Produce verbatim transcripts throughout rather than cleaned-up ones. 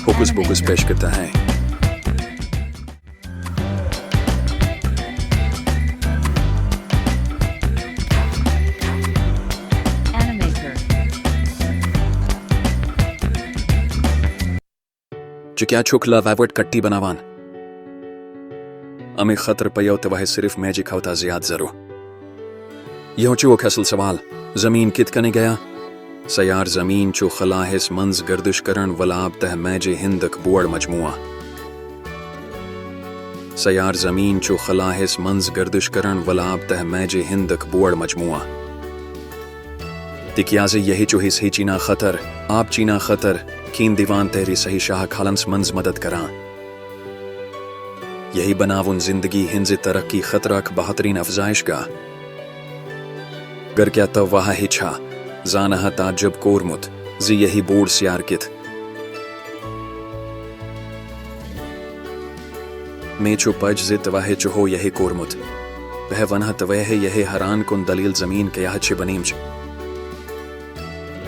Hoax پوکس پیش کرتا ہے۔ چکیا چھک لو ایورٹ کٹی بناوان۔ امی خطر پیو تو وہ صرف میجک ہوتا زیاد ضرور۔ یہ چھ اکھ اصل سوال، زمین کت کنی گیا؟ سیار زمین چھ خلاہس منز گردش کرن ول آب تہ میجہ ہندک بوڑ مجموعہ۔ سیار زمین چھ خلاہس منز گردش کرن ول آب تہ میجہ ہندک بوڑ مجموعہ۔ تکیازِ یہی چھ حصہ چینا خطر، آب چینا خطر، کین دیوان تحری صحیح شاہ کھالنس منز مدد کران۔ یہی بناون زندگی ہنزِ ترقی خطرک بہترین افزائش گاہ۔ گر کیا تو واہ ہچھا زانہا تعجب کورمت زِ یہی بوڑ سیار کت۔ مے چھ پج زِ تو واہ چھ ہو یہی کورمت۔ بہ ونہا تو واہ یہی حیران کن دلیل زمین کیا چھ بنیمچ۔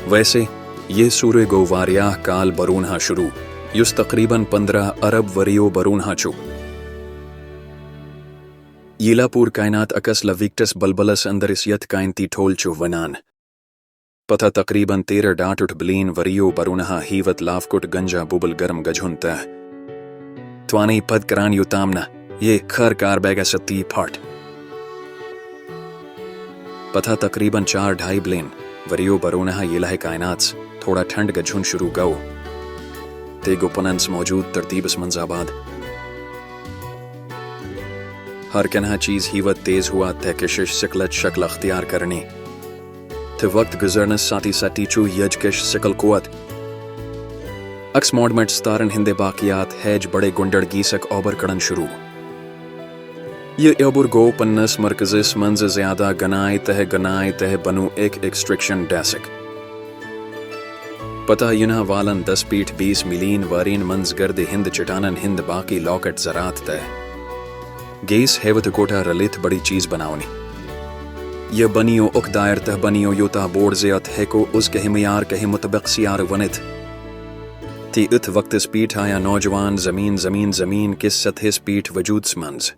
ویسے، یہ سورہ گو واریاہ کال برونہا شروع، یس تقریباً پندرہ ارب وریو برونہا چھ۔ ییلا پور کائنات اکس لویکٹس بلبلس اندر اس یتھ کائنتی ٹھول چھ ونان۔ پتہ تقریباً تیرہ ڈاٹھ بلین وریو برونہا ہیوت لافکٹ گنجا بوبل گرم گجھن تہ توانی پد کران یوتام نہ یہ خر کار بیگا ستی پھٹ۔ پتہ تقریباً چار ڈھائی بلین وریو برونہا ییلہ کائنات تھوڑا ٹھنڈ گجھن شروع گو۔ تے گو پننس موجود ترتیبس منز آباد۔ ہر کنہا چیز ہیوت تیز ہوا تہ کشش سکلت شکل اختیار کرنی۔ تہ وقت گزرنس ساتی ساتی چھ یج کش سکل قوت۔ اکس ماڈمٹ ستارن ہندے باقیات ہیج بڑے گنڈڑ گیسک اوبر کڑن شروع۔ یہ اوبر گو پننس مرکزس منز زیادہ گنائے تہ گنائے تہ بنو ایک ایکسٹریکشن ڈیسک۔ پتہ ینہا والن دس پیٹھ بیس ملین وارین منز گرد ہند چٹانن ہند باقی لاکٹ زرات تہ گیس ہیوت کوٹا رلتھ بڑی چیز بناونی۔ یہ بنیو اکھ دائر تہ بنیو یوتاہ بوڑ زیت ہیکو اس کہہ معیار کہہ مطابق سیار ونتھ۔ تی اتھ وقتس پیٹھ آیا نوجوان زمین زمین زمین کس سطحس پیٹھ وجودس منز۔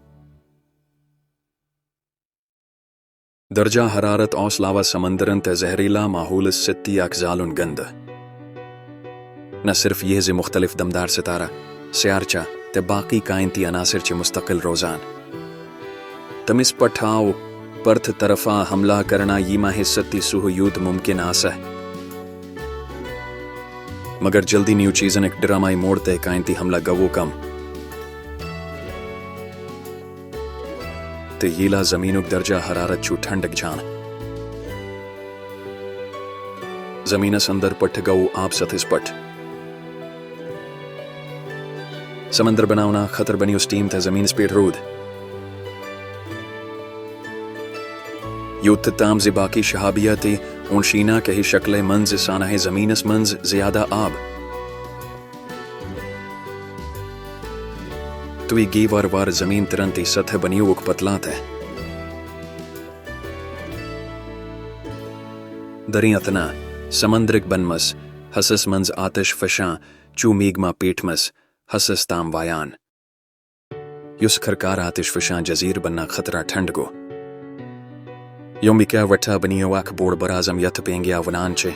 درجہ حرارت اوس لاوا سمندرن تہ زہریلا ماحولس ستی اکھ زالن گندہ۔ نہ صرف یہ زِ مختلف دمدار ستارہ، سیارچہ تہ باقی کائنتی عناصر چھ مستقل روزان۔ تمس پٹھ آو پرتھ طرفہ حملہ کرنا ییمہ ستی سہ یوت ممکن آسہ۔ مگر جلدی نیو چیزن اکھ ڈرامائی موڑ تہ کائنتی حملہ گوو کم۔ تہ ییلہ زمینک درجہ حرارت چھ ٹھنڈ گژھان۔ زمینس اندر پٹھ گو آب سطحس پٹھ۔ سمندر بناونا خطر بنیو سٹیم تہ زمینس پیٹھ رود۔ یوت تام زِ باقی شہابیہ تہ اونشینا کہہ شکلہ منز سانہ زمینس منز زیادہ آب۔ توی گی وار وار زمین ترنتی سطح بنیوک پتلاتہ۔ دریں اتنا، سمندرک بنمس، حسس منز آتش فشاں، چو میگما پیٹھمس، حسس تام وایان۔ یس کھرکار آتش فشاں جزیر بننا خطرہ ٹھنڈ گو۔ یومکہ وٹھا بنیو اکھ بوڑ براعظم یتھ پینگیا ونان چھ۔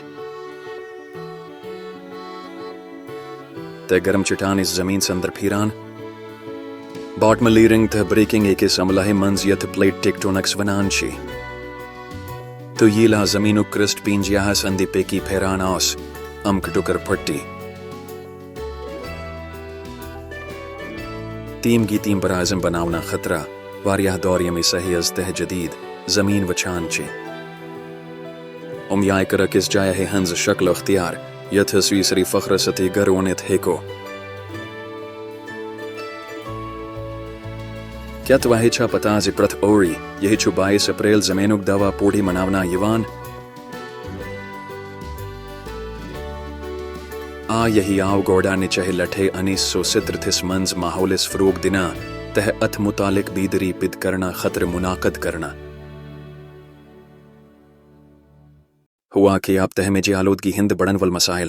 تہ گرم چٹان اس زمین سندر پھیران۔ باٹم لیئرنگ تہ بریکنگ اکس عملہ منز یتھ پلیٹ ٹیکٹونکس ونان چھ۔ تو ییلہ زمینک کرسٹ پینجیاہس اندی پیکی پھیران آس، امک ڈکر پھٹی۔ تیم گی تیم براعظم بناونا خطرہ، واریاہ دور یمی صحیح از تہ جدید زمین وچھان چھ۔ ام یائے کرکس جایہ ہنز شکل اختیار، یتھ سویسری فخر ستی گر ونت ہیکو۔ کیا تواہ چھا پتہ زِ پرتھ اوری یہ چھ بائیس اپریل زمینک دوا پوڑی مناونا یوان؟ آ یہی آو گوڑا نچہ لٹھے انیس سو سترتھس منز ماحولس فروغ دنا تہ اتھ متعلق بیدری پد کرنا خطر منعقد کرنا۔ ہوا کہ آب تہ میجی آلودگی ہند بڑن ول مسائل۔